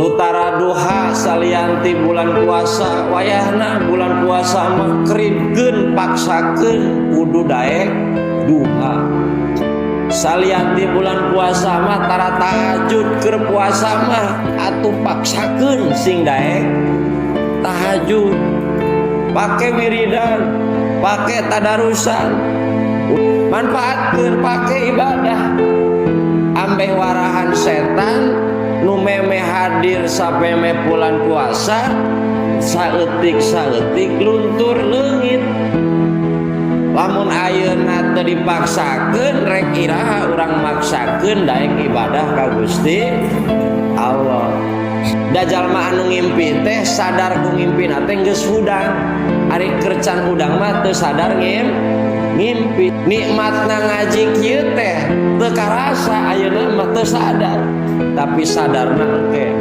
Nu tara duha salian ti bulan puasa, wayahna bulan puasa mah keridkeun, paksakeun kudu daek duha. Salian ti bulan puasa mah tara tahajud, keur puasa mah atuh paksakeun sing daek tahajud, pake wiridan, pake tadarusan, manfaatkeun, pake ibadah ambeh warahan setan nu meme hadir sampai bulan puasa. Saeutik saeutik luntur, leungit. Lamun ayeuna teu dipaksakeun, rek iraha urang maksakeun daek ibadah ka Gusti Allah? Da jalma anu ngimpi teh sadar ku ngimpina teh geus hudang. Ari keur can hudang mah teu sadar ngimpi. Nikmatna ngaji kieu teh teu karasa ayeuna mah, teu sadar, tapi sadarna engke.